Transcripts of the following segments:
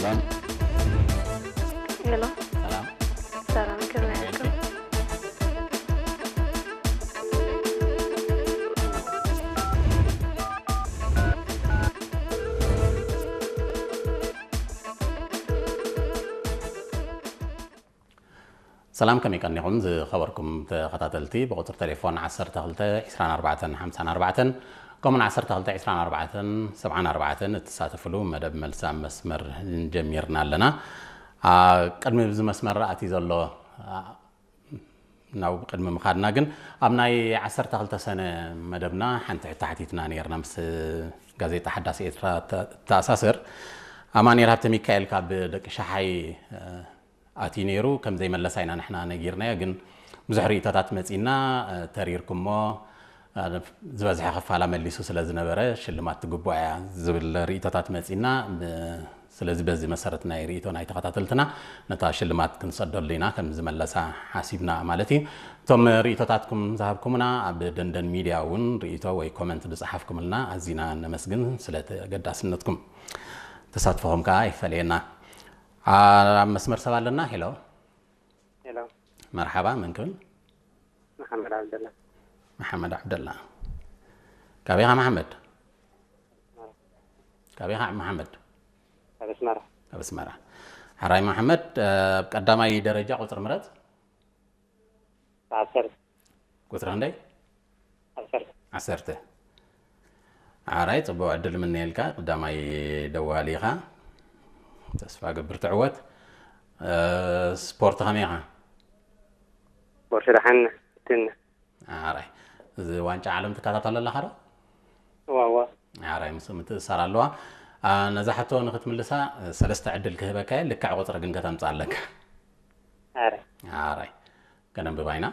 ሄሎ፣ ሰላም። ሰላም፣ ከመይ ኣልኩም? ሰላም፣ ከመይ ቀኒኹም ዝኸበርኩም ተኸታተልቲ? ብቁጽሪ ቴሌፎን ዓሰርተ ክልተ ዕስራን ኣርባዕተን ሓምሳን ኣርባዕተን፣ ከምኡውን ዓሰርተ ክልተ ዕስራን ኣርባዕተን ሰብዓን ኣርባዕተን እትሳተፍሉ መደብ መልሲ ኣብ መስመር ጀሚርና ኣለና። ኣ፣ ቅድሚ ብዚ መስመር ኣትዩ ዘሎ፣ ኣ፣ ናብ ቅድሚ ምኻድና ግን፣ ኣብ ናይ ዓሰርተ ክልተ ሰነ መደብና ሓንቲ ሕቶ ሓቲትና ነይርና፣ ምስ ጋዜጣ ሓዳስ ኤርትራ ተ-፣ ተኣሳስር። ኣማኑኤል ሃብተ ሚካኤል ካብ ደቂ ሸሓይ፣ እ፣ ኣትዩ ነይሩ፣ ከም ዘይመለሳ ኢና ንሕና ነጊርናዮ፣ ግን ብዙሕ ርእይቶታት መጺና፣ እ፣ ተሪርኩሞ፣ እ፣ ዝበዝሐ ክፋላ መሊሱ ስለ ዝነበረ ሽልማት ትግብኦ እያ ዝብል ርእይቶታት መጺና፣ ብ-፣ ስለዚ በዚ መሰረት ናይ ርእይቶ ናይ ተኸታተልትና ነታ ሽልማት ክንሰደሉ ኢና፣ ከም ዝመለሳ ሓሲብና ማለት እዩ። እቶም ርእይቶታትኩም ዝሃብኩምና ኣብ ደንደን ሚድያ እውን ርእይቶ ወይ ኮመንት ዝጸሓፍኩምልና ኣዚና ነመስግን ስለ ተገዳስነትኩም። ተሳትፎኹም ከኣ ይፈለየና። ኣ-፣ ኣብ መስመር ሰብ ኣለና። ሄሎ። ሄሎ። መርሓባ፣ መን ክብል? መሓመድ ዓብደላ። መሓመድ ዓብደላ። ካበይ ኢኻ መሓመድ? ካበይ ኢኻ መሓመድ? ካብ ኣስመራ። ካብ ኣስመራ። ሕራይ መሓመድ፣ ኣብ ቀዳማይ ደረጃ ቁጽሪ ምረጽ። ዓሰርተ። ቁጽሪ ክንደይ? ዓሰርተ። ዓሰርተ። ዓራይ፣ ጽቡቕ ዕድል ምነየልካ። ቀዳማይ ደዋሊ ኢኻ። ተስፋ ገብር ትዕወት። እ፣ ስፖርት ከመይ ኢኻ? ስፖርት ደሓን፣ ትነ። ዓራይ። እዚ ዋንጫ ዓለም ትከታተሎ ኣለኻ ዶ? እዋ፣ እዋ። ዓራይ፣ ምስ ምትእስሳር ኣለዋ። ኣ፣ ነዛ ሕቶ ንኽትምልሳ፣ ሰለስተ ዕድል ክህበካ እየ፣ ልክዕ ቁጽሪ ግን ከተምጽእ ኣለካ። ዓራይ። ዓራይ። ከነንብባ ኢና።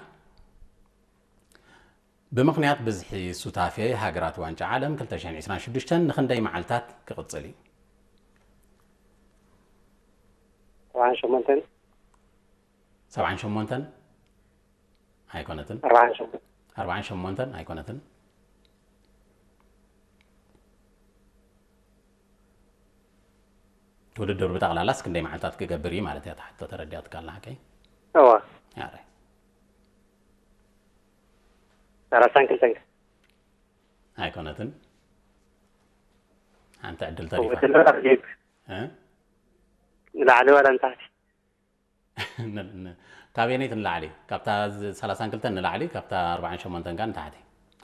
ብምኽንያት ብዝሒ ሱታፌ ሃገራት ዋንጫ ዓለም ክልተ ሽሕን ዕስራን ሽዱሽተን ንኽንደይ መዓልታት ክቕጽል እዩ? ሰብዓን ሸሞንተን። ሰብዓን ሸሞንተን? ኣይኮነትን። ኣርባዓን ሸሞንተን። ኣርባዓን ሸሞንተን ኣይኮነትን። ውድድር ብጠቕላላስ ክንደይ መዓልታት ክገብር እዩ ማለት እያ እታ ሕቶ፣ ተረዲኣትካ ኣላ ሓቀይ? እዋ። ኣረ። ሰላሳን ክልተን። ኣይኮነትን። ሓንቲ ዕድል ተሪፋ። ውድድር ኣብ ሊግ። እ? ንላዕሊ ዋላ ንታሕቲ? ን-፣ ን-፣ ካበየነይቲ ንላዕሊ? ካብታ ዝ-፣ ሰላሳን ክልተን ንላዕሊ፣ ካብታ ኣርባዓን ሸሞንተን ከኣ ንታሕቲ።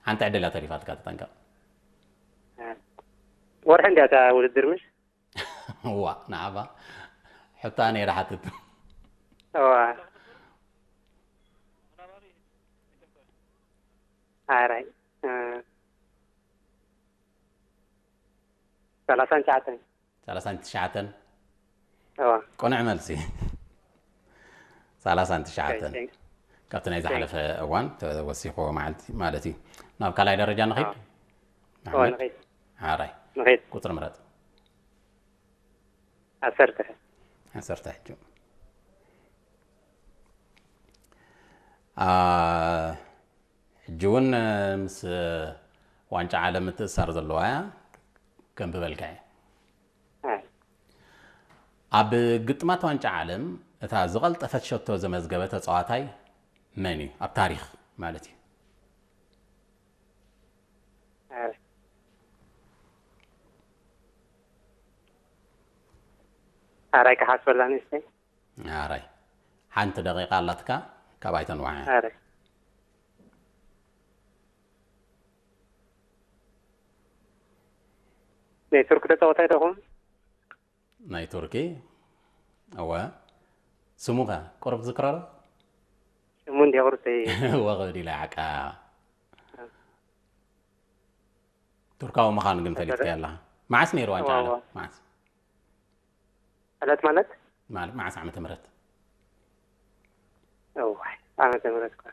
ሓንቲ ዕድል እያ ተሪፋትካ፣ ተጠንቀቕ። ወርሒ እንድያ እታ ውድድር፣ ምሽ? እዋ፣ ንዓባ ሕቶ ኣነ እየ ዝሓትት። እዋ። ኣራይ፣ እ፣ ሰላሳን ትሽዓተን። ሰላሳን ትሽዓተን? እዋ። ቅኑዕ መልሲ። ሰላሳን ትሽዓተን። ኦኬ፣ ቴንክ። ካብቲ ናይ ዝሓለፈ እዋን ተወሲኽዎ መዓልቲ ማለት እዩ። ናብ ካልኣይ ደረጃ ንኸይድ? ኣዎ። እዋ፣ መሓመድ? ንኸይድ። ሓራይ። ንኸይድ። ቁጽሪ ምረጽ። ዓሰርተ። ዓሰርተ ሕጂ። ኣ፣ ሕጂ እውን፣ እ፣ ምስ ዋንጫ ዓለም ምትእስሳር ዘለዋ እያ፣ ከንብበልካ እየ። እ። ኣብ ግጥማት ዋንጫ ዓለም እታ ዝቐልጠፈት ሸቶ ዘመዝገበ ተጻዋታይ መን እዩ? ኣብ ታሪኽ ማለት እዩ። እ። ኣራይ ክሓስበላ ንእሽተይ። ኣራይ። ሓንቲ ደቂቃ ኣላትካ፣ ካባይ ተንውሓ። ኣራይ። ናይ ቱርክ ተጻዋታይ ዶ ኾን? ናይ ቱርኪ? እወ። ስሙ ከ ቁሩብ ትዝክሮ ዶ? ስሙ እንድያ ቁሩብ ተይ- እወ፣ ክብድ ኢለ ዓቃ። ቱርካዊ ምዃኑ ግን ፈሊጥካዮ ኣለኻ። መዓስ ነይሩ ዋንጫ እወ፣ ዓለም? እወ። መዓስ? ዕለት ማለት? ማለት መዓስ ዓመተ ምህረት? እዋይ፣ ዓመተ ምህረት እኳ።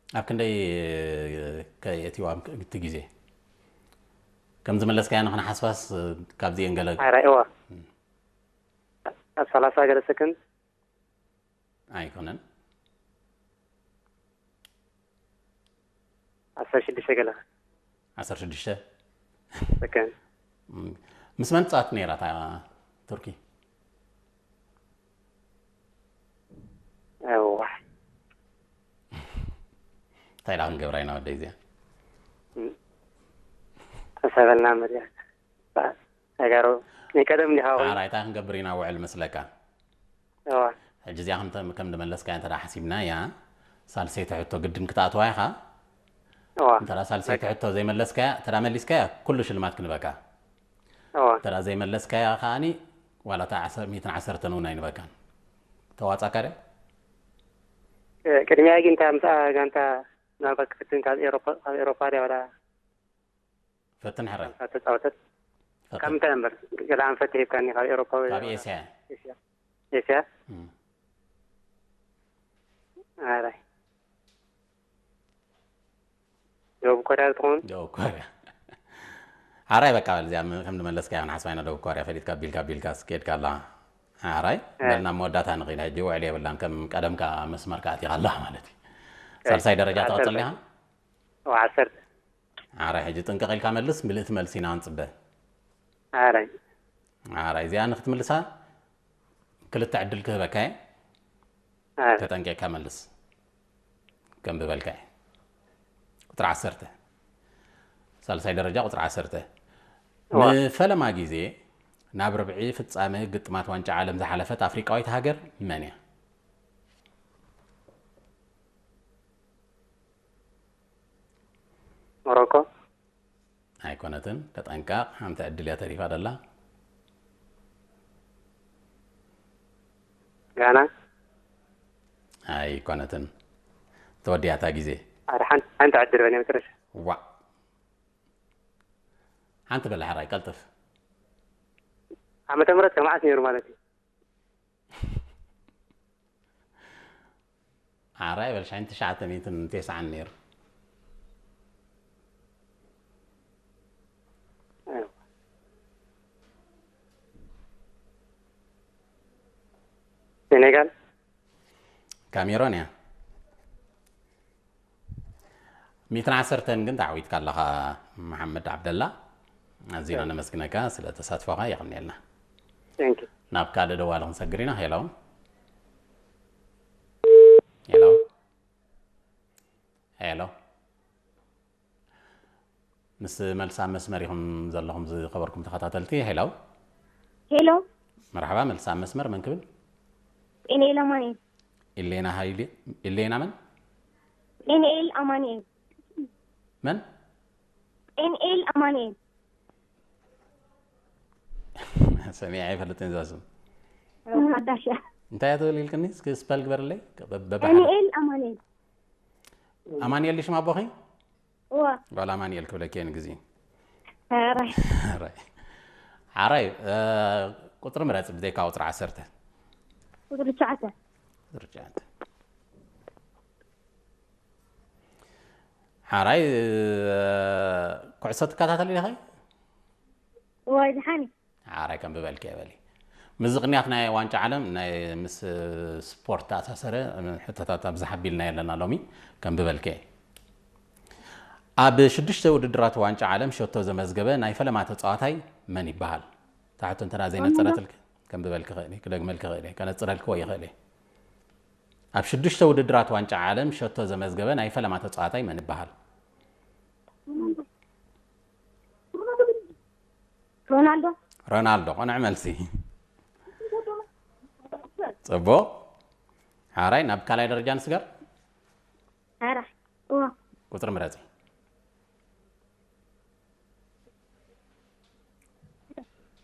ኣብ ክንደይ ከ የእትዋ እቲ ግዜ? ከም ዝመለስካዮ ንኽንሓስባስ ካብዚኤን ገለ ኣራይ፣ እዋ። እም። ኣብ ሰላሳ ገለ ሰከንድ። ኣይኮነን። ዓሰርተ ሽዱሽተ ገለ። ዓሰርተ ሽዱሽተ? ሰከንድ። እም፣ ምስ መን ትጻወት ነይራ እታ ቱርኪ። እዋ እንታይ ኢላ ክንገብራ ኢና ወደይ እዚኣ? ተሰበልና መድያ ተጋሩ ናይ ቀደም እንዲኻ ኮይኑ ሓራይ እንታይ ክንገብር ኢና ውዕል መስለካ? እዋ ሕጂ እዚኣ ከም ከም ዝመለስካያ እንተ ሓሲብናያ ሳልሰይቲ ሕቶ ግድን ክትኣትዋ ኢኻ። እዋ እንተ ሳልሰይቲ ሕቶ ዘይመለስካያ እንተ መሊስካያ ኩሉ ሽልማት ክንበካ። እዋ እንተ ዘይመለስካያ ከዓኒ ዋላ እታ ሚእትን ዓሰርተን እውን ኣይንበካን። ተዋጻካ ድያ? ቅድሚያ ግን እታ ምሳ ጋንታ ናባ ክፍትን ካብ ኤሮፓ ካብ ኤሮፓ ድያ ወላ ፈትን ሕራይ ተጻወተት ካብ ፈትን ምንታይ እምበር ገለ ኣንፈት ሂብካኒ ካብ ኤሮፓ ወይ ካብ ኤስያ ኤስያ ኤስያ እም። ኣራይ ደቡብ ኮርያ ትኾን ደቡብ ኮርያ ሓራይ በቃ በል እዚኣ ከም ንመለስካ ይኹን ሓስባይና ደቡብ ኮርያ ፈሊጥካ ቢልካ ቢልካ ስኬድካ ኣላ ሓራይ በልና መወዳታ ንኽእል ሕጂ ውዕል የብላን ከም ቀደምካ መስመርካ ኣቲኻ ኣላ ማለት እዩ ሳልሳይ ደረጃ ተቐጽል ዲኻ ዓሰርተ ሓራይ ሕጂ ጥንቅቕ ኢልካ መልስ ምልእቲ መልሲ ኢና ንጽበ ኣራይ ሓራይ እዚኣ ንክትምልሳ ክልተ ዕድል ክህበካ እየ ኣራይ ተጠንቂቕካ መልስ ከም ዝበልካ እየ ቁጥሪ ዓሰርተ ሳልሳይ ደረጃ ቁጥሪ ዓሰርተ እዋ። ንፈለማ ግዜ ናብ ርብዒ ፍጻመ ግጥማት ዋንጫ ዓለም ዝሓለፈት ኣፍሪቃዊት ሃገር መን እያ? ሞሮኮ ኣይኮነትን። ተጠንቀቕ፣ ሓንቲ ዕድል እያ ተሪፋ ደላ። ጋና ኣይኮነትን። ተወዲኣታ ግዜ። ሓደ ሓንቲ ሓንቲ ዕድል በል መጨረሻ ዋእ። ሓንቲ በል ሓራይ ቀልጥፍ። ዓመተ ምህረት ከ መዓስ ነይሩ ማለት እዩ? ሓራይ በል ሻዕን ትሽዓተ ሚእትን ተስዓን ነይሩ። ሴኔጋል ካሜሮን እያ። ሚእትን ዓሰርተን ግን ተዓዊትካ ኣለኻ መሓመድ ዓብደላ። ኣዚና ነመስግነካ ስለ ተሳትፎኻ የቐንየልና። Thank you። ናብ ካልእ ደዋሊ ክንሰግር ኢና። ሄሎ ሄሎ ሄሎ ምስ መልሳ መስመር ኢኹም ዘለኹም ዝኸበርኩም ተኸታተልቲ። ሄሎ ሄሎ መርሓባ። መልሳ መስመር መን ክብል? ጤንኤል ኣማኑኤል። ኢሌና ሃይሌ። ኢሌና መን? ጤንኤል ኣማኑኤል። መን? ጤንኤል ኣማኑኤል። ሰሚዐ ኣይፈልጥን እዛ ስም። ሓዳሽ እያ። እንታይ እያ ትብል ኢልክኒ? እስኪ ስፐል ግበርለይ። በ- በ- ዳንኤል ኣማኑኤል። ኣማኑኤል ድዩ ሽም ኣቦኺ? እዋ ጓል ኣማኑኤል ክብለኪ እየ ንግዜ። ኧረ ሓራይ። ሓራይ እ፣ ቁፅሪ ምረፂ ብዘይካ ቁፅሪ ዓሰርተ። ቁፅሪ ትሽዓተ። ቁፅሪ ትሽዓተ። ሓራይ እ፣ ኩዕሶ ትከታተሊ ዲኺ? እዋ ይዝሓኒ። ሓራይ ከም ብበልኪ በሊ። ምስ ዝቕንያት ናይ ዋንጫ ዓለም ናይ ምስ ስፖርት ተኣሳሰረ ሕቶታት ኣብዚ ሓቢልና ኣለና ሎሚ ከም ብበልኪ። ኣብ ሽዱሽተ ውድድራት ዋንጫ ዓለም ሸቶ ዘመዝገበ ናይ ፈለማ ተጻዋታይ መን ይበሃል? እታ ሕቶ እንተ ዘይነጸረትልኪ ከም ብበልኪ ክእል እየ፣ ክደግመልኪ ክእል እየ፣ ከነጽረልኪ ወይ ይኽእል እየ። ኣብ ሽዱሽተ ውድድራት ዋንጫ ዓለም ሸቶ ዘመዝገበ ናይ ፈለማ ተጻዋታይ መን ይበሃል? ሮናልዶ። ሮናልዶ ቅኑዕ መልሲ። ጽቡቕ። ሓራይ ናብ ካልኣይ ደረጃ ንስገር። ኧረ እዋ ቁጽሪ ምረጺ።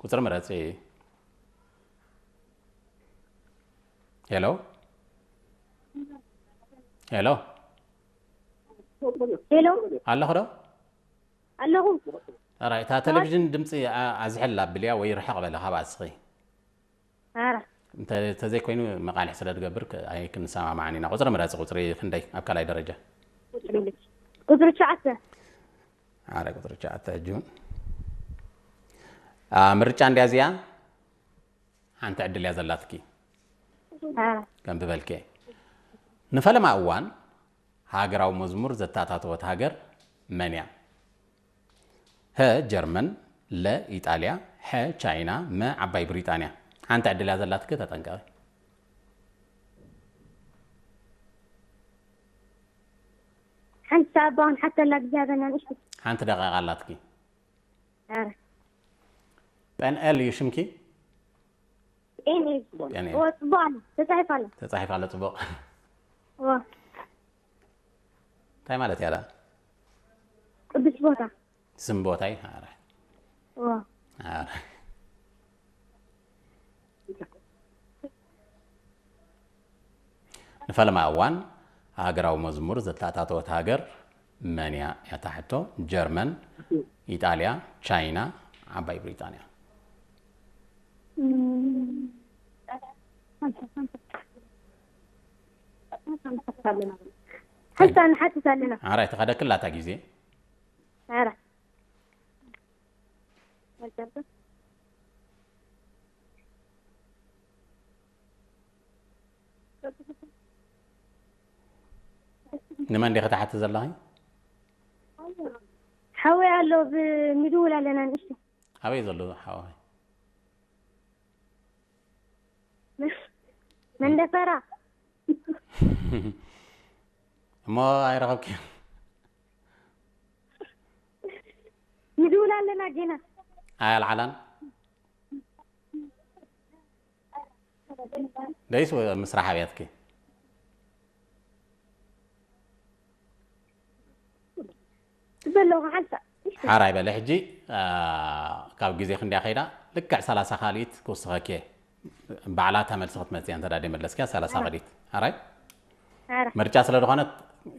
ቁጽሪ ምረጺ። ሄሎ ሄሎ ሄሎ ኣለኹ ዶ? ኣለኹ። ራይ እታ ቴሌቪዥን ድምፂ ኣ- ኣዝሕላ ኣብልያ ወይ ርሕቕ በለ ካብ ኣስኺ። ኧረ እንተ- እንተዘይኮይኑ መቃልሕ ስለ ትገብር ክ- ኣይክንሰማማዕን ኢና። ቁፅሪ ምረፂ። ቁፅሪ ክንደይ ኣብ ካልኣይ ደረጃ? ቁፅሪ ትሽዓተ። ኣረ ቁፅሪ ትሽዓተ ሕጂ እውን ኣ፣ ምርጫ እንድያ እዚኣ። ሓንቲ ዕድል እያ ዘላትኪ። ኧረ ከም ብበልከ ንፈለማ እዋን ሃገራዊ መዝሙር ዘተኣታተወት ሃገር መን እያ? ሀ ጀርመን፣ ለ ኢጣልያ፣ ሐ ቻይና፣ መ ዓባይ ብሪጣንያ። ሓንቲ ዕድል እያ ዘላትኪ፣ ተጠንቀቒ። ሓንቲ ሰዓት ባሁን ሓተላ እግዚኣብና ንእሽቶ ሓንቲ ደቂቃ ኣላትኪ። ኧረ ጴንኤል እዩ ሽምኪ? ጴንኤል ጴንኤል። እዎ፣ ጽቡቕ ኣሎ፣ ተጻሒፉ ኣሎ። ተጻሒፋ ኣሎ ጽቡቕ። እዎ፣ እንታይ ማለት እያ ደኣ? ቅዱስ ቦታ። ስም ቦታ እዩ። ኣረ እዎ፣ ኣረ ንፈለማ እዋን ሃገራዊ መዝሙር ዘተኣታተወት ሃገር መን እያ? እያ እታ ሕቶ። ጀርመን፣ ኢጣልያ፣ ቻይና፣ ዓባይ ብሪጣንያ። ሓንሳብ ንሓትት ኣለና። ኣራይ ተኸደክላታ ግዜ ኧረ ንመን ዲኺ ትሓቲ ዘለኺ? ሓወይ ኣሎ፣ ብምድውል ኣለና ንእሽቶ። ኣበይ ዘሎ ሓወይ? መንደፈራ እሞ ኣይረኸብኪ? ምድውል ኣለና ጌና። ኣያልዓላን ደይስ ወ-፣ ምስራሕ ኣብያትኪ? ትበለኹ ሓንሳ ሓራይ በለ ሕጂ። ኣ፣ ካብ ግዜ ክንዲያ ከይዳ ልክዕ ሰላሳ ካልኢት ክውስኸኪ እየ። ባዕላ እታ መልሲ ክትመጽእ እያ እንተ ደኣ ደይመለስኪያ ሰላሳ ካልኢት። ኣራይ ኧረ ምርጫ ስለ ዝኾነት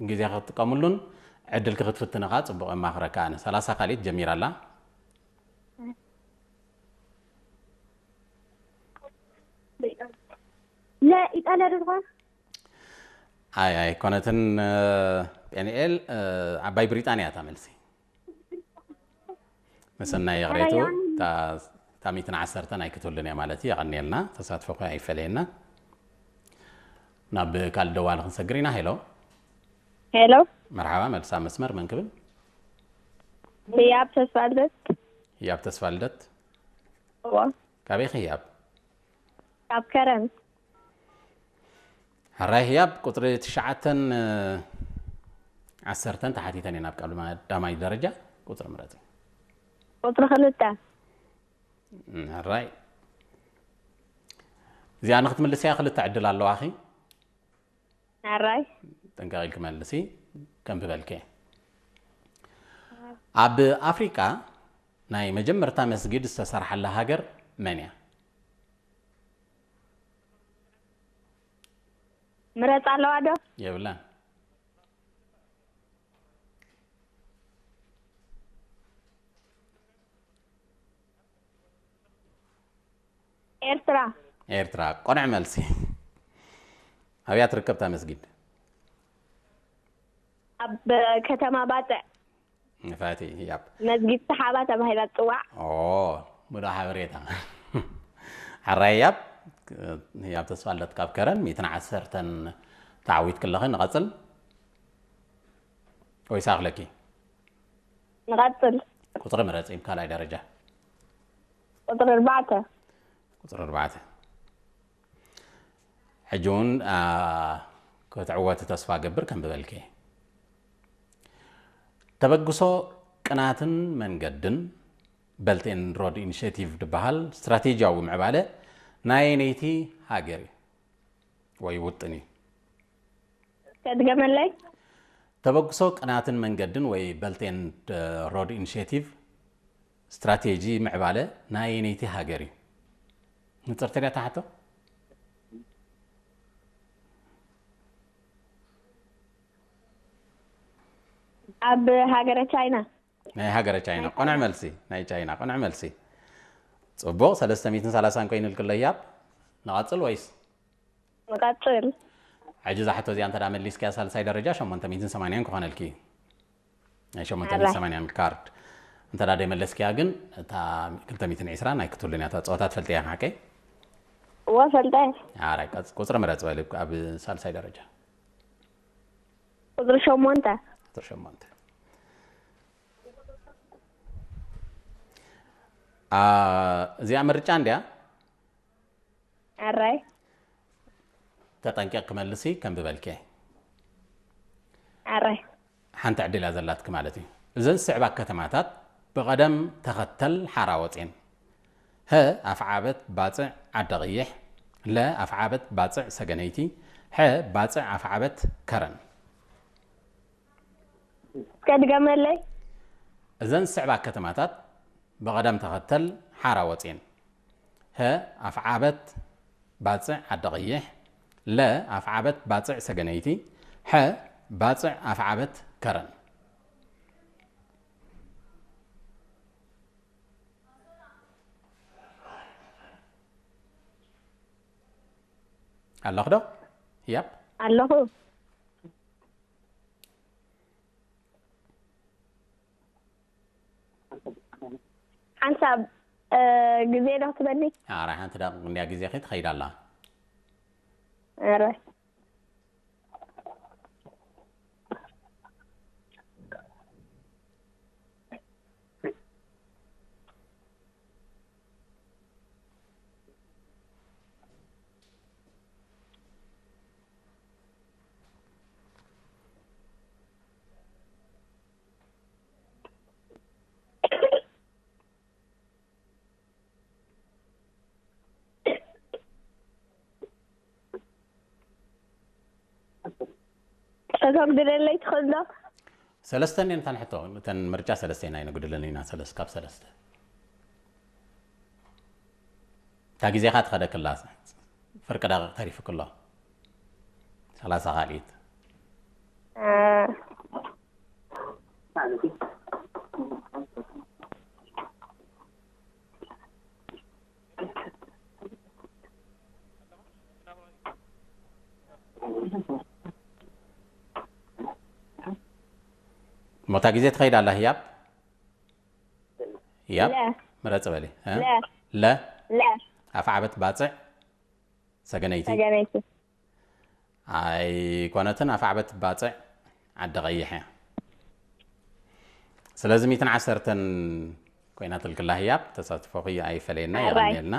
ግዜ ክትጥቀምሉን ዕድልኪ ክትፍትኒ ከኣ ጽቡቕ እማኽረካ ኣነ። ሰላሳ ካልኢት ጀሚራ ኣላ። ለ ኢጣልያ ዶ ዝኾነ ኣይ ኣይኮነትን። ጴንኤል ዓባይ ብሪጣንያ እታ መልሲ። መሰናይ ይቕሬቱ ኣራያን እታ ሚትን ዓሰርተን ኣይክትህሉን እያ ማለት እዩ። የቐንየልና፣ ተሳትፎ ኣይፈለየና። ናብ ካልእ ደዋሊ ክንሰግር ኢና። ሄሎ ሄሎ መርሓባ፣ መልሳ መስመር መን ክብል? ህያብ ተስፋልደት ህያብ ተስፋልደት። እዎ ካበይ ኺ ህያብ? ካብ ከረን ሕራይ ህያብ ቁፅሪ ትሽዓተን ዓሰርተን ተሓቲተን እየን ኣብ ቀዳማይ ደረጃ። ቁፅሪ ምረፂ። ቁፅሪ ክልተ ሕራይ እዚኣ ንክትምልስያ ክልተ ዕድል ኣለዋኺ። ሕራይ ጥንቃቕ ኢልኪ መልሲ። ከንብበልኪ። ኣብ ኣፍሪቃ ናይ መጀመርታ መስጊድ ዝተሰርሓላ ሃገር መን እያ? ምረፃ ኣለዋ ዶ? የብላን። ኤርትራ ኤርትራ። ቆንዕ መልሲ። ኣብያ ትርከብ እታ መስጊድ? ኣብ ከተማ ባፅዕ ንፋቲ ህያብ መስጊድ ሰሓባ ተባሂላ ትፅዋዕ። ኦ ሙሉእ ሓበሬታ። ሕራይ ህያብ። ህያብ ተስፋልደት ካብ ከረን ሚትን ዓሰርተን ተዓዊት ክለኸ ንቐፅል ወይስ ኣኽለኪ? ንቐፅል ቁፅሪ ምረፂ ካልኣይ ደረጃ። ቁፅሪ ኣርባዕተ ቁፅሪ ኣርባዕተ። ሕጂ እውን ክትዕወቲ ተስፋ ገብር። ከንብበልኪ። ተበግሶ ቅናትን መንገድን፣ Belt and Road Initiative ዝበሃል ስትራቴጂያዊ ምዕባለ ናይ ኣየነይቲ ሃገር እዩ ወይ ውጥን እዩ? ተድገመለይ። ተበግሶ ቅናትን መንገድን ወይ Belt and Road Initiative ስትራቴጂ ምዕባለ ናይ ኣየነይቲ ሃገር እዩ? ንፅርቲ ድያ እታ ሕቶ? ኣብ ሃገረ ቻይና ናይ ሃገረ ቻይና። ቆንዕ መልሲ። ናይ ቻይና ቆንዕ መልሲ። ፅቡቕ። ሰለስተ ሚእትን ሰላሳን ኮይኑልኪ ኣሎ ህያብ። ንቐፅል ወይስ? ንቐፅል። ሕጂ እዛ ሕቶ እዚኣ እንተ ደኣ መሊስኪያ ሳልሳይ ደረጃ ሸሞንተ ሚእትን ሰማንያን ክኾነልኪ እዩ። ናይ ሸሞንተ ሚእትን ሰማንያን ካርድ እንተ ደኣ ደይመለስኪያ ግን እታ ክልተ ሚእትን ዕስራ ናይ ክትህሉን እያ። እታ ፀወታ ትፈልጥያ ሓቀይ? እወ ፈልጠ። ኣራይ ቀፅ- ቁፅሪ ምረፅ በል ኣብ ሳልሳይ ደረጃ። ቁፅሪ ሸሞንተ ቁፅሪ ሸሞንተ። እዚኣ ምርጫ እንድያ። ኣራይ ተጠንቂቕ ክመልሲ ከም ብበልኬ። ኣራይ ሓንቲ ዕድል እያ ዘላትኪ ማለት እዩ። እዘን ዝስዕባ ከተማታት ብቐደም ተኸተል ሓራ ወፅኤን። ሀ ኣፍዓበት ባፅዕ ዓዲ ቐይሕ፣ ለ ኣፍዓበት ባፅዕ ሰገነይቲ፣ ሐ ባፅዕ ኣፍዓበት ከረን። እስከ ድገመለይ። እዘን ዝስዕባ ከተማታት ብቐደም ተኸተል ሓራ ወፅኤን። ሀ ኣፍዓበት ባፅዕ ዓዲ ቐይሕ፣ ለ ኣፍዓበት ባፅዕ ሰገነይቲ፣ ሐ ባፅዕ ኣፍዓበት ከረን። ኣለኹ ዶ? ያፕ ኣለኹ። ሓንሳብ ግዜ ዶ ክትበኒ? ኣራይ ሓንቲ ደቂቕ እንድያ ግዜኺ ትኸይድ ኣላ። ኣረ እቶም ድደለይ ትኽእል ዶ? ሰለስተ እኔን እተን ሕቶ እተን ምርጫ ሰለስተ ኢና ይንጉድለን ኢና ሰለስ ካብ ሰለስተ እታ ግዜኻ ትኸደክላ ፍርቂ ደቂቕ ተሪፉክሎ ሰላሳ ካልኢት ሞታ ግዜ ትኸይድ ኣላ ህያብ ህያብ ለ። ምረፅ በሊ እ? ለ። ለ ለ ኣፍዓበት ባፅዕ ሰገነይቲ ሰገነይቲ ኣይኮነትን ኣፍዓበት ባፅዕ ዓዲ ቀይሕ እያ ስለዚ ሚትን ዓሰርተን ኮይና ትልክላ ህያብ ተሳትፎኺ ኣይፈለየና ኣራይ። የቐንየልና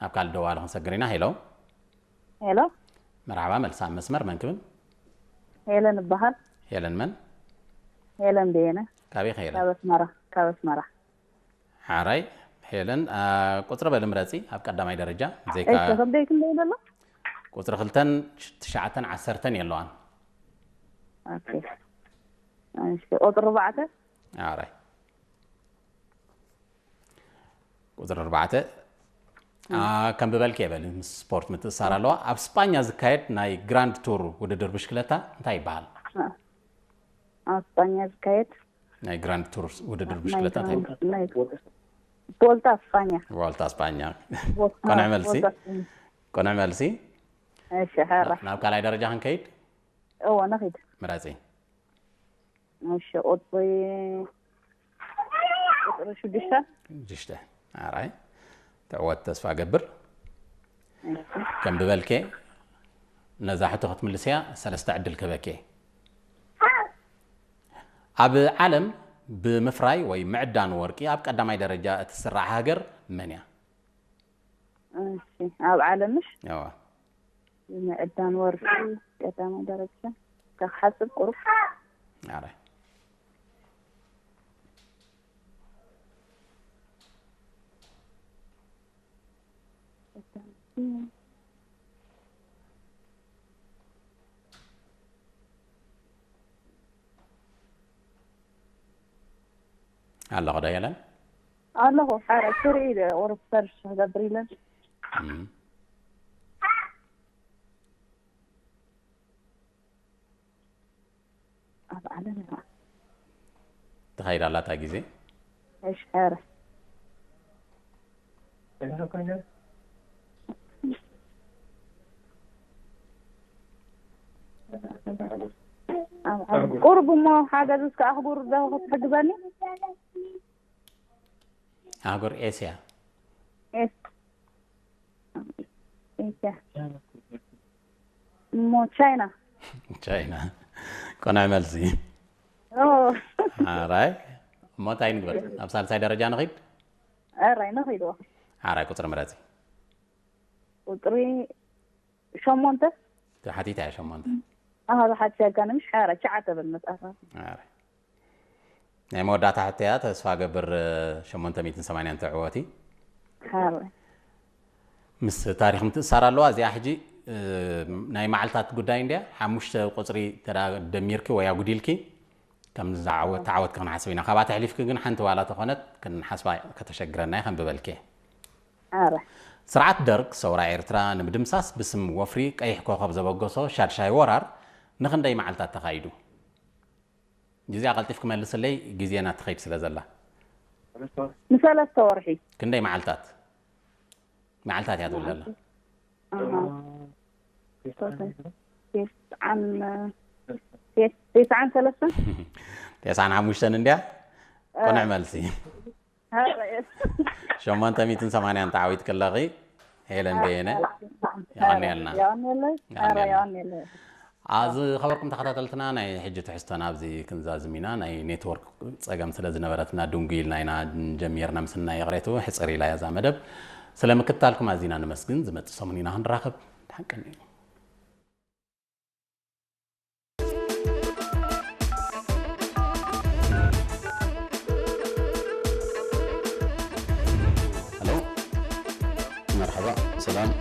ናብ ካልእ ደዋሊ ክንሰግር ኢና ሄሎ ሄሎ መርሓባ መልሳ ኣብ መስመር መን ክብል ሄለን እበሃል ሄለን መን ሄለን በየነ ካበይ ከ ሄለን ካብ ኣስመራ ካብ ኣስመራ ሓራይ ሄለን ቁፅሪ በሊ ምረፂ ኣብ ቀዳማይ ደረጃ ብዘይካ እሺ ክንደይ ክንደይ ዘሎ ቁፅሪ ክልተን ትሽዓተን ዓሰርተን የለዋን ኦኬ እሺ ቁፅሪ ኣርባዕተ ሓራይ ቁፅሪ ኣርባዕተ አ፣ ከም ብበልኪ የበል ምስ ስፖርት ምትእሳር ኣለዋ ኣብ ስጳኛ ዝካየድ ናይ ግራንድ ቱር ውድድር ብሽክለታ እንታይ ይበሃል ኣብ ስጳኛ ዝካየድ ናይ ግራንድ ቱር ውድድር ብሽክለታ እንታይ ይበሃል ናይ ቮልታ ስጳኛ ቮልታ ስጳኛ ቮልታ- ቆንዕ መልሲ ቮልታ ስጳኛ። ቆንዕ መልሲ እሺ ሕራ ናብ ካልኣይ ደረጃ ክንከይድ እዎ ንኺድ ምረፂ እሺ ቁፅሪ ቁፅሪ ሽዱሽተ ሽዱሽተ ኣራይ ትዕወት ተስፋ ገብር ከም ብበልኬ ነዛ ሕቶ ክትምልስያ ሰለስተ ዕድል ክህበኬ ኣብ ዓለም ብምፍራይ ወይ ምዕዳን ወርቂ ኣብ ቀዳማይ ደረጃ እትስራዕ ሃገር መን እያ እሺ ኣብ ዓለምሽ እዋ ብምዕዳን ወርቂ ቀዳማይ ደረጃ ከክሓስብ ቁሩብ ኣረ ኣለኹ ዶ የለን ኣለኹ ሓረ ትርኢ ቁሩብ ሰርሽ ክገብር ኢለን እም። ኣብ ዓለም ትኸይድ ኣላታ ግዜ እሺ ሓረ ኣብ ዓለም ቁሩብ እሞ ሓገዝ እስከ ኣህጉር ዶ ክትሕግዘኒ ኣህጉር ኤስያ ኤስ ኤስያ እሞ ቻይና ቻይና ቆንዕ መልሲ ኦ ኣራይ እሞ እንታይ ንግበር ኣብ ሳልሳይ ደረጃ ንኺድ ኣራይ ነኺድዎ። ሓራይ ቁፅሪ ምረፂ። ቁፅሪ ሸሞንተ። ሓቲታ እያ ሸሞንተ። ኣሃ ብሓድሽ ኣጋንምሽ ሓራይ ትሽዓተ በል መፅኣፋ። ሓራይ ናይ መወዳእታ ሕቶያ። ተስፋ ገብር ሸሞንተ ሚእትን ሰማንያን ትዕወቲ። ሓራይ ምስ ታሪኽ ምትእሳር ኣለዋ እዚኣ። ሕጂ ናይ መዓልታት ጉዳይ እንድያ። ሓሙሽተ ቁፅሪ ተዳ ደሚርኪ ወይ ኣጉዲልኪ ከም ዝዓወት ተዓወትኪ ክንሓስብ ኢና። ካብኣ ተሕሊፍኪ ግን ሓንቲ ዋላ ተኾነት ክንሓስባ ከተሸግረና እየ። ከንብበልኪ እየ። ኣረ ስርዓት ደርግ ሰውራ ኤርትራ ንምድምሳስ ብስም ወፍሪ ቀይሕ ኮኸብ ዘበገሶ ሻድሻይ ወራር ንኽንደይ መዓልታት ተኻይዱ? ግዜኣ ቀልጢፍ ክመልስለይ ግዜና ትኸይድ ስለ ዘላ። ንሰለስተ ወርሒ ክንደይ መዓልታት? መዓልታት እያ ትብል ዘላ። ኣሃ። ሶስተ፣ ተስዓን፣ ተስዓን ሰለስተን ተስዓን ሓሙሽተን እንድያ። ቅኑዕ መልሲ። ኣረ ሸሞንተ ሚእትን ሰማንያን ተዓዊትኪ ኣለኺ ሄለን በየነ። የቐንየልና። የቐንየለይ። ኣረ የቐንየለይ። ዝኸበርኩም ተኸታተልትና ናይ ሕጂ ትሕዝቶና ኣብዚ ክንዛዝም ኢና። ናይ ኔትወርክ ፀገም ስለ ዝነበረትና ድንጉ ኢልና ኢና ጀሚርና። ምስና ይቕሬቱ ሕፅር ኢላ እያ እዛ መደብ። ስለ ምክትታልኩም ኣዚና ነመስግን። ዝመፅእ ሰሙን ኢና ክንራኸብ። ደሓን ቀንዩ። ሄሎ፣ መርሓባ፣ ሰላም።